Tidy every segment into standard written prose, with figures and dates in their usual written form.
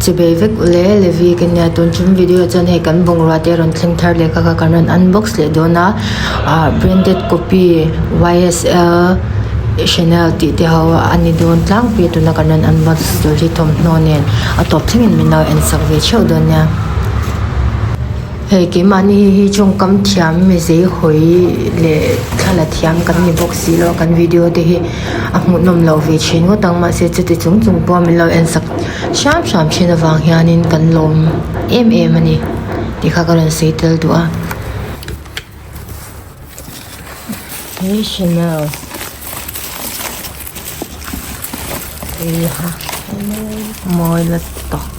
Chibei vek ule Levi ka nia tun chung video chuan hei kan bungrua te a rawn thleng thar leh kha kha kan rawn unbox leh dawn a ah branded copy Y_S_L Chanel tih te ho a ni dawn tlangpui a tuna kan rawn unbox tur hi thawmhnaw nen a tawp thlengin min lo en sak ve theuh dawn nia. Hei keimahni hi tawngkam thiam mi zei hawi leh thla la thiam kan ni bawk si lo a kan video te hi a hmuhnawm loh ve thin ngawt ang mahse chuti chung chung pawh min lo en sak hram hram thin avang hianin kan lawm em em a ni tih kha ka rawn sawi tel duh a. He Chanel mawi la tawk.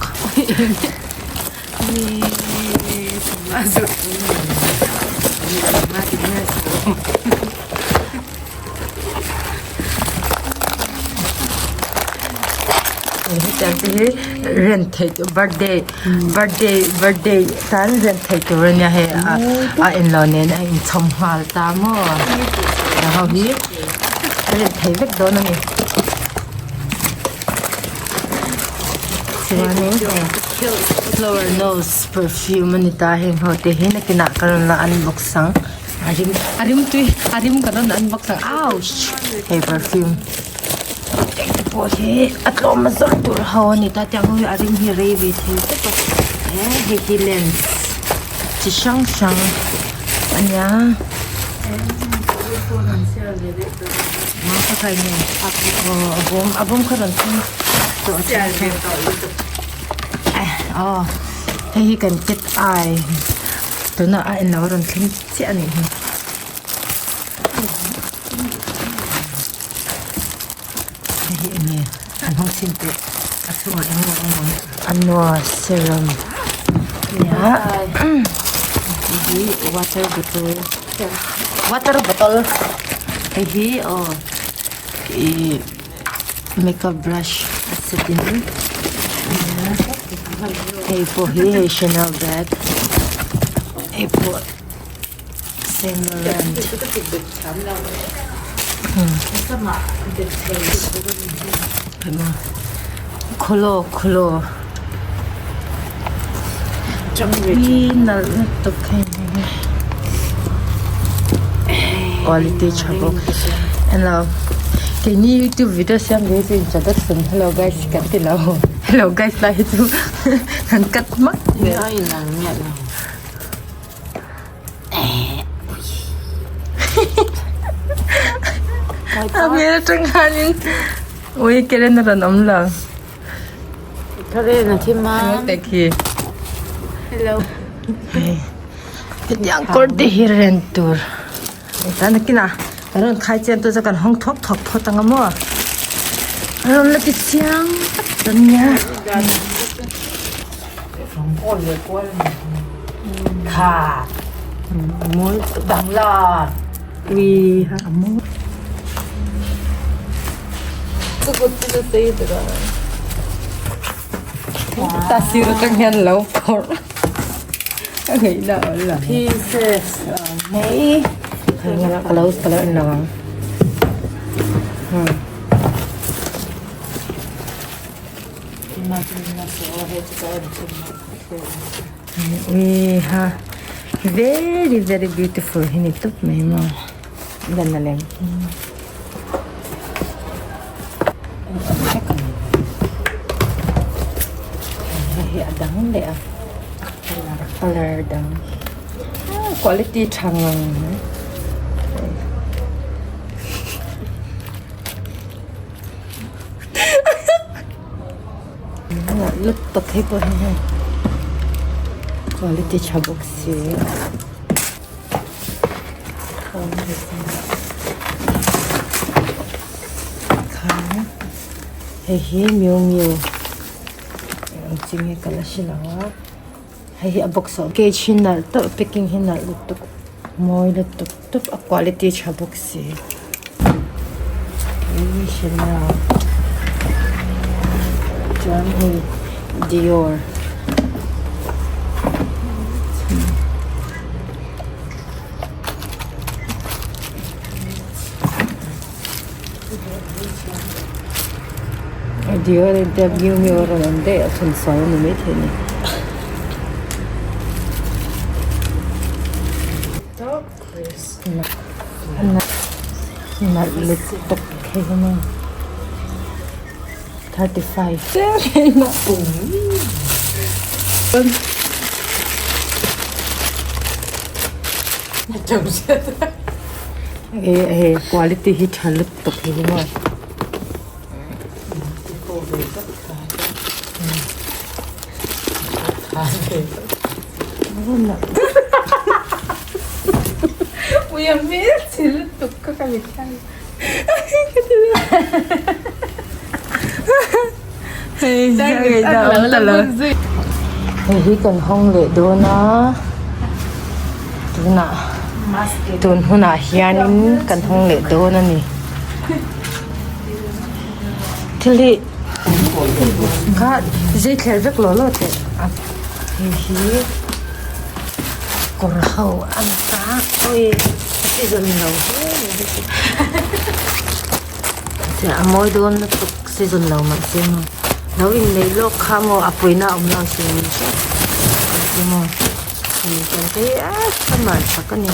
Hetiang te hi rent theih tur birthday birthday birthday tan rent theih tur a nia hei a enlo nen a inchhawm nghal ta maw tiang ho hi a rent thei vek dawn a ni. Chuanin hei flower nose perfume a ni ta heng ho te hi nakinah ka rawn la unbox ang a rim a rim tui a rim ka rawn unbox ang ouch hei perfume heng te pawh hi a tlawm a zawrh tur ho a ni ta tiang ho hi a rim hi rei ve thei tawp a he hei hi lens chi hrang hrang a nia. A bawm kha rawn thleng tawh aw hei hi kan cat eye tunah a englo a rawn thleng chiah a nih hi hei hi eng nge an hawng chhin teh a chhungah eng nge awm ang anua serum nia hei hi water bottle water bottle hei hi aw ih makeup brush a set in hei pawh hi hei chanel bag hei pawh saint laurent khawlaw khawlaw hi nalh lutuk hei quality tha bawk hello keini youtube video siam ve chu introduction hello guys kan ti lo hello guys lai hi chu kan cut hmak zel. A hmel atang khanin ui keren a rawn awm lo. Karen a thim a. Tek hi. Hello. Hetiang kawr te hi rent tur. Tan nakinah kan rawn khai chian tur chu kan hawng thawk thawk phawt ang a maw. A rawn la ti chiang tak a nia. Ta sir atang hian lo phawrh a ngaihna a awm lo. Pieces mai ka lo ka lo en lo ang. Ui ha very very beautiful hi ni tawp mai maw dan a lem. Hei hi a dang leh a colour dang quality tha ngang mai. Lutuk hei pawh hi hei quality tha bawk si hei hi miu miu eng chi nge ka la hre lo a hei hi a box ah cage hi nalh tawp packing hi nalh lutuk mawi lutuk tawp a quality tha bawk si Chanel chuan hei Dior Dior a intia Miu Miu a rawn awm daih a chhun sawi a ni maithei a ni. Nalh lutuk hei hi maw 35 hei quality hi tha lutuk hei hi maw. Hei hi kan hawng leh dawn a tunah tun hunah hianin kan hawng leh dawn a ni. Thil hi kha zai thler vek law law teh a hei hi kawr ho a ni ta awi a season lo hle mai hei chu a mawi dawn lutuk season lo mahse maw lo inneih lawk kha maw a puina a awm lo si maw hei a summer tak a ni.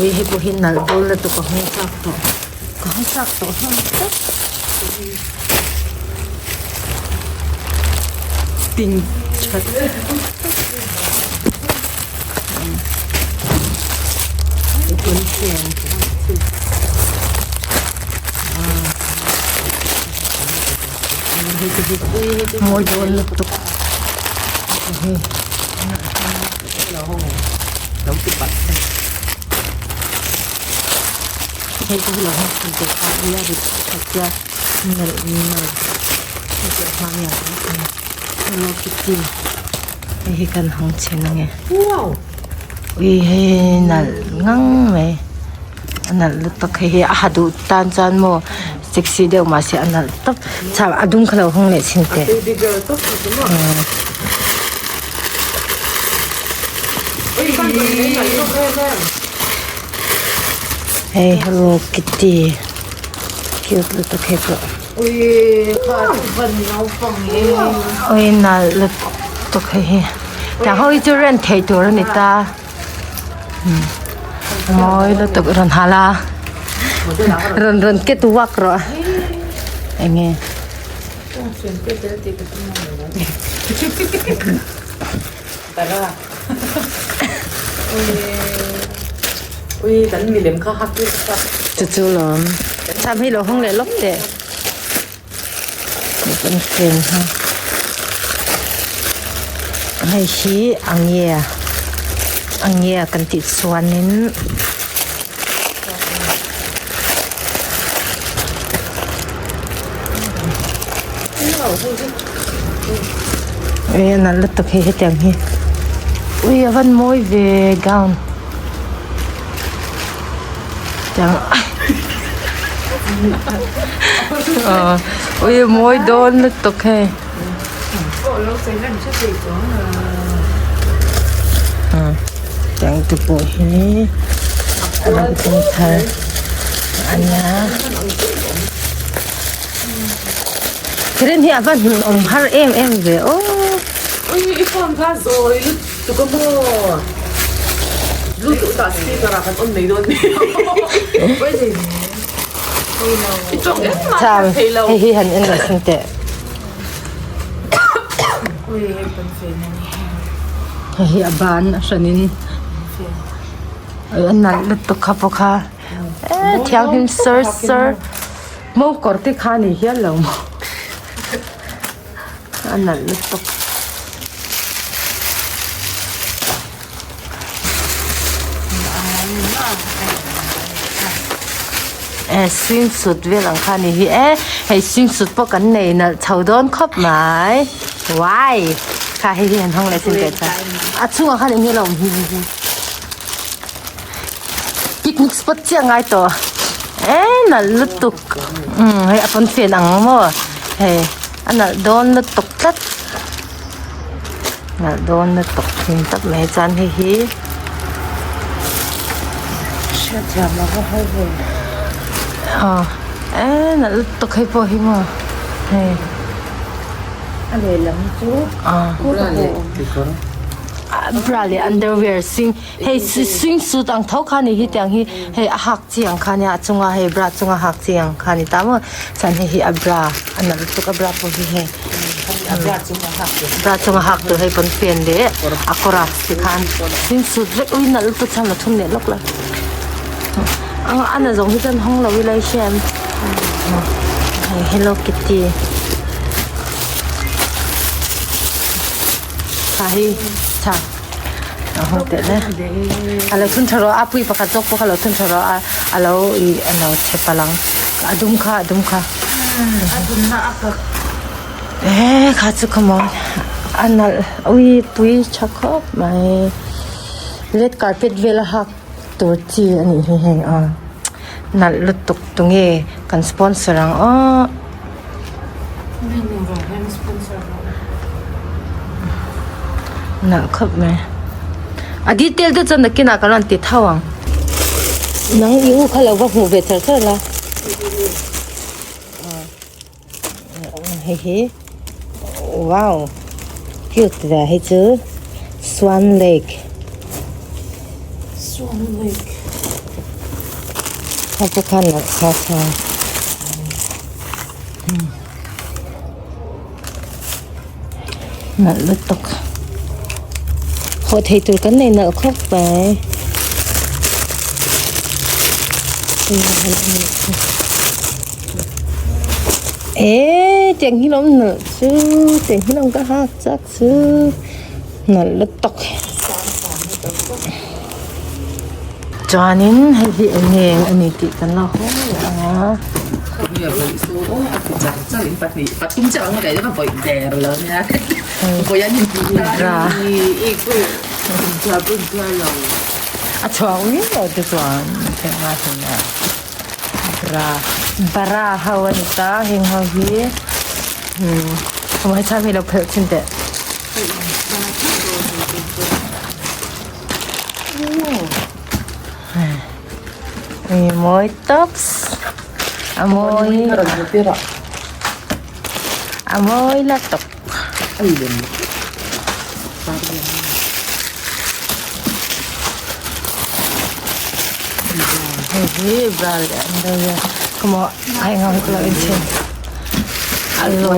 Ui hei pawh hi nalh dawn lutuk a hawng chak tawh ka hawng chak tawh hlawm tlat pin that mawi dawn lutuk hei. Hei te hi lo hawng chhin teh a ui a rit khat sia nalh nalh hei chu a hma mi ang ang a hello kitty hei hi kan hawng chhin ange ui hei nalh ngang mai a nalh lutuk hei hi a ha duh tan chuan maw sexy deuh mahse a nalh tawp cham a dum kha lo hawng leh chhin teh. Hei hello kitty cute lutuk hei pawh ui nalh lutuk hei hi tiang ho hi chu rent theih tur a ni ta mawi lutuk rawn hal a rawn rawn ket uak rawh eng nge. Chu chu lawm cham hi lo hawng leh lawk teh kan fen ha hei hi ang nge ang nge kan tih chuanin. Ui a nalh lutuk hei hetiang hi ui a van mawi ve gown tiang ui a mawi dawn lutuk hei. Tiang te pawh hi a lo thleng thar a nia thil hi a va hmuhnawm har em em ve aw. Ui i phone kha zawi lutuk a maw bluetooth ah speaker ah kan on mai dawn mi i tawng engmah a theih loh. Hei hi han en leh sin teh. Hei hi a ban a hranin a nalh lutuk kha pawh kha eh thianghlim sawr sawr mawngkawr te kha a ni hial lo maw a nalh lutuk. Eh swim suit vel ang kha a ni hi e hei swim suit pawh kan nei nalh chho dawn khawp mai wai kha hei hi han hawng leh sin teh chuan a chhungah khan eng nge lo awm hi hi hi picnic spot chiah ngai tawh e nalh lutuk umm hei a pawnfen ang maw hei a nalh dawn lutuk tlat. Nalh dawn lutuk thin tak mai chuan hei hi hriatthiam a va har ve. Aw e nalh lutuk hei pawh hi maw hei. A lehlam chu bra leh kekawr. Bra leh underwear sing hei swing suit ang tho kha ni hi tiang hi hei a hak chi ang kha nia a chunga hei bra chunga hak chi ang kha ni ta maw chuan hei hi a bra a nalh lutuk a bra pawh hi hei bra chunga hak tur hei pawnfen leh a kawr a tikhan swing suit vek ui nalh lutuk chuan la thun leh lawk la a na zawng hi chuan hawng lo ila i hria em hei hello kitty tha hi tha a hawng teh le a lo thun tha rawh a pui pakhat zawk pawh kha a lo thun tha rawh a a lo ih a lo chhe palh ang a dum kha a dum kha eh kha chu kha maw a nalh ui pui tha khawp mai red carpet vel a hak tur chi a nih hi heng a nalh lutuk tunge kan sponsor ang aw. Nalh khawp mai a detail te chuan nakinah ka rawn ti tho ang nang i u kha lo va hmuh ve char char la hei hi wow cute ve hei chu swan lake Swan lake kha chu kha nalh kha kha. Nalh lutuk haw thei tur kan nei nalh khawp mai eh tiang hi lawm nalh chu tiang hi lawm ka hak chak chu nalh lutuk chuanin hei hi eng nge a ni tih kan la haw leh ang a. A chhuak viau lo te chuan bra bara ho a ni ta heng ho hi umm hei hi lo phelh chhin teh. Ih mawi tops a mawi a mawi la tawp. Hei hi bra leh an deuh a khawmaw a eng ang ka lo en chhin a law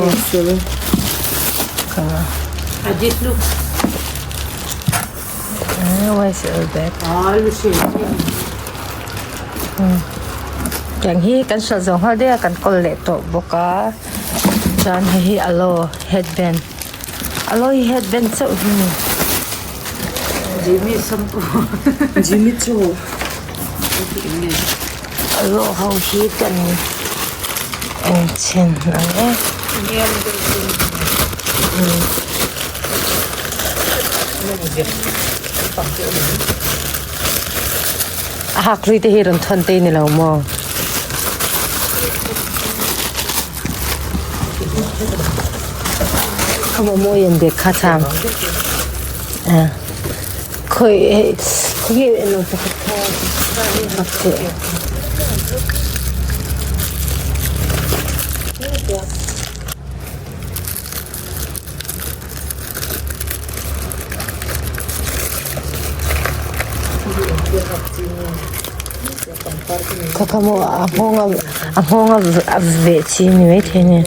Tiang hi kan hralh zawng nghal daih a kan kawl leh tawh bawk a chuan hei hi aloe headband aloe hi headband chauh hi a ni. Aloe ho hi kan enchhin ang e. A hak hlui te hi rawn thawn te ni lo maw? A maw mawi an bag kha cham. Khawi hei khawnge eng lo pakhat kha hak teh. Kha kha maw a nghawng a a nghawng a veh chi ni maithei a ni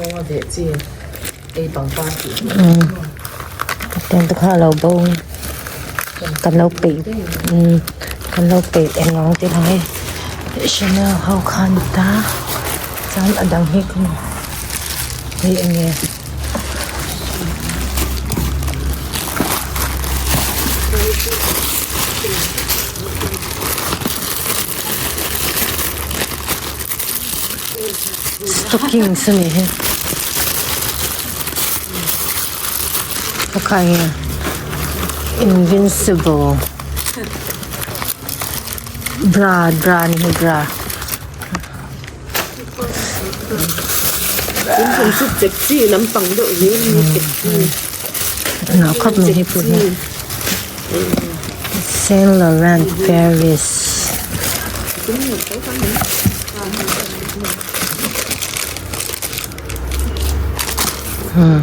umm tiang te kha a lo bo kan lo peih umm kan lo peih eng ang te lang hei chanel ho kha a ni ta chuan a dang hi ka hei eng nge. Stockings a nih hi pakhat hi invincible bra bra a ni hi bra. Khawp mai hi put hi Saint Laurent Paris. Hmm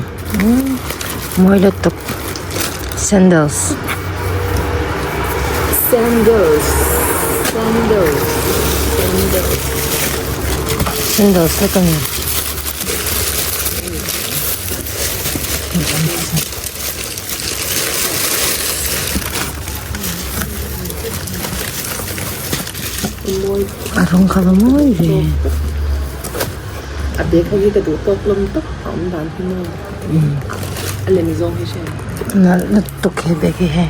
mawi lutuk sandals. Sandals sandals sandals. Sandals vek a ni. A rawng kha va mawi ve. A bag ho hi ka duh tawk hlawm tawp a awm dan hi maw a lem zawng hi hria. Nalh lutuk he bag hi hei.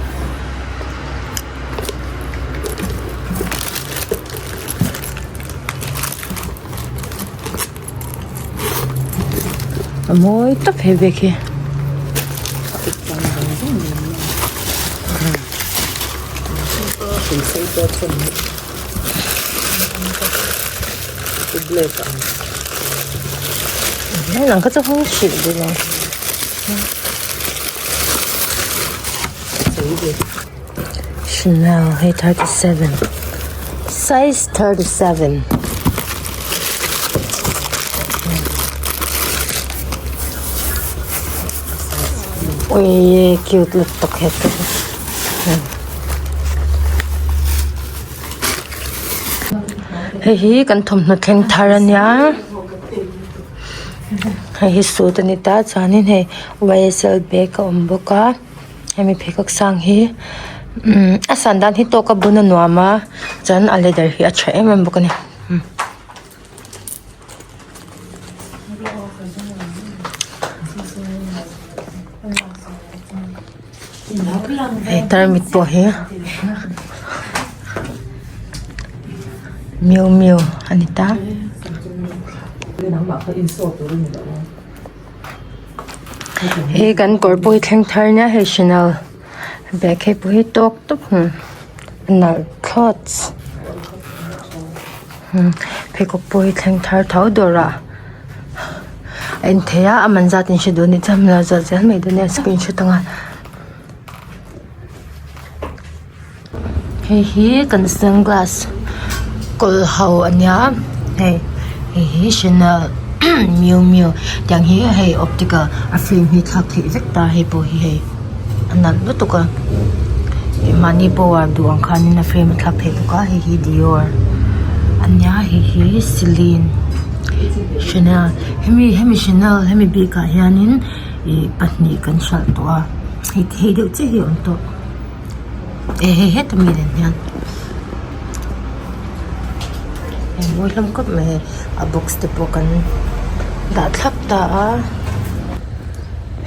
A mawi tawp he bag hi. Nang kha chu hawng hrih duh lo. Chanel hei 37 size 37. Ui cute lutuk he chu. Hei hi kan thawmhnaw thleng thar a nia hei hi suit a ni ta chuanin hei Y_S_L bag a awm bawk a hemi pheikhawk sang hi umm a san dan hi tawk a bun a nuam a chuan a leather hi a tha em em bawk a ni. Hei tarmit pawh hi miu miu a ni ta. Hei kan kawr pawh hi thleng thar nia hei chanel bag hei pawh hi tawk tawp a nalh thlawt. Pheikhawk pawh hi thleng thar tho dawrah a en theih a a man zat in hre duh a nih chuan hmel zawt zel mai dawn nia screenshot anga hei hi kan sunglass kawl ho a nia hei hei hi chanel miu miu tiang hi hei optical a frame hi thlak theih vek ta hei pawh hi hei a nalh lutuk a mahni power duh ang khanin a frame a thlak theih bawk a hei hi dior a nia hei hi celine chanel hemi hemi chanel hemi bikah hianin ih pahnih kan hralh tawh a hei hei deuh chiah hi a awm tawh eh hei heta mi nen hian hei mawi hlawm khawp mai hei a box te pawh kan dah thlap ta a.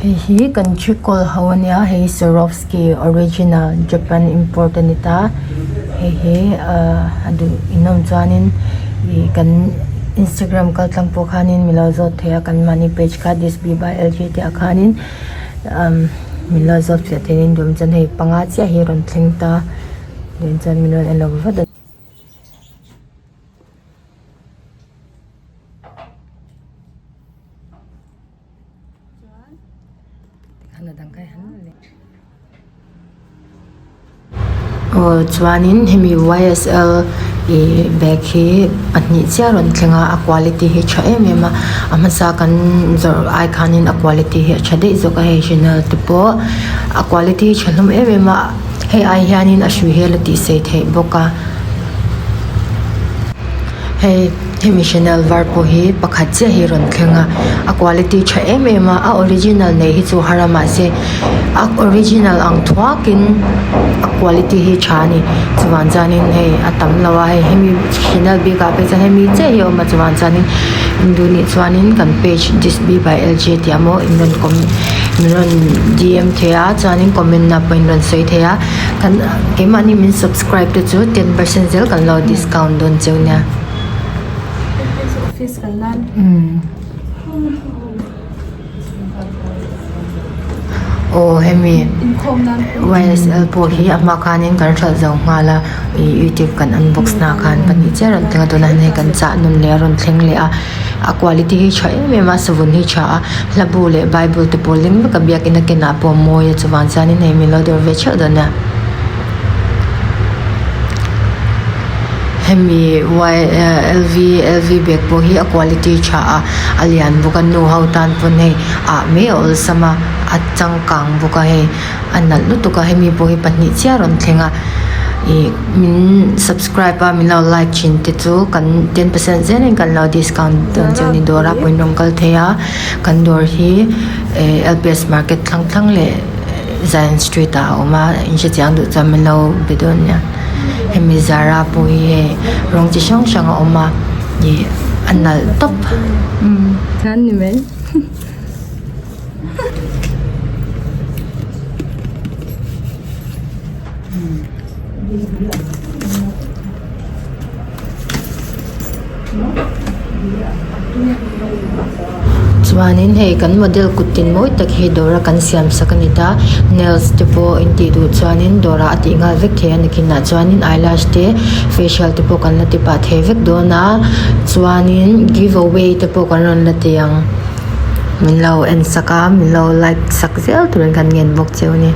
Hei hi kan thi kawl ho a nia hei Swarovski original Japan import a ni ta hei hi ahh a duh in awm chuanin ih kan instagram kal tlang pawh khanin min lo zawt thei a kan mahni page kha this b by lg tih ah khanin umm min lo zawt fiah thei in duh chuan hei panga chiah hi a rawn thleng ta chuan min rawn en lo vat a. Aw chuanin hemi Y_S_L ih bag hi pahnih chiah a rawn thleng a a quality hi tha em em a a hmasa kan zawrh ai khanin a quality hi a tha daih zawk a hei chanel te pawh a quality hi tha hlawm em em a hei ai hianin a hrui hi a la tih sei theih bawk a. Hei hemi chanel var pawh hi pakhat chiah hi a rawn thleng a a quality tha em em a a original nei hi chu har a mahse a original ang thuakin a quality hi tha a ni chuvang chuanin hei a tam lo a hei hemi chanel bikah phei chuan hemi chiah hi a awm a chuvang chuanin in duh nih chuanin kan page this b by L J tih ah maw in rawn comment min rawn D M thei a chuanin comment na pawh in rawn sawi thei a. Kan keimahni min subscribe te chu 10% zel kan lo discount dawn cheu nia. Aw hemi YSL pawh hi a hma khanin kan hralh zo nghal a ih youtube kan unbox na khan pahnih chiah a rawn thleng a tunah hian hei kan chah nawn leh a rawn thleng leh a a quality hi tha em em a savun hi tha a hlabu leh bible te pawh ling vek a biakin a kenah pawh a mawi a chuvang chuanin hei min lo dawr ve theuh dawn nia. Hemi y lv lv bag pawh hi a quality tha a a lian bawk a nu ho tan pawn hei ah mai a awlsam a a changkang bawk a hei a nalh lutuk a hemi pawh hi pahnih chiah a rawn thleng a ih min subscribe a min lo like thin te chu kan ten percent zelin kan lo discount dawn chu a ni dawr a pawh in rawn kal thei a kan dawr hi eh lps market thlang thlang leh Zion street ah a awm a in hrechiang duh chuan min lo be dawn nia hemi zara pawh hi hei rawng chi hrang hrang a awm a ih a nalh tawp. Chuanin hei kan model kut tin mawi tak hi dawra kan siam sak a ni ta nails te pawh in tih duh chuanin dawrah a tih nghal vek thei a ni kinah chuanin eyelash te facial te pawh kan la ti pah thei vek dawn a chuanin give away te pawh kan rawn la ti ang. Min lo en sak a, min lo like sak zel turin kan ngen bawk cheu a ni.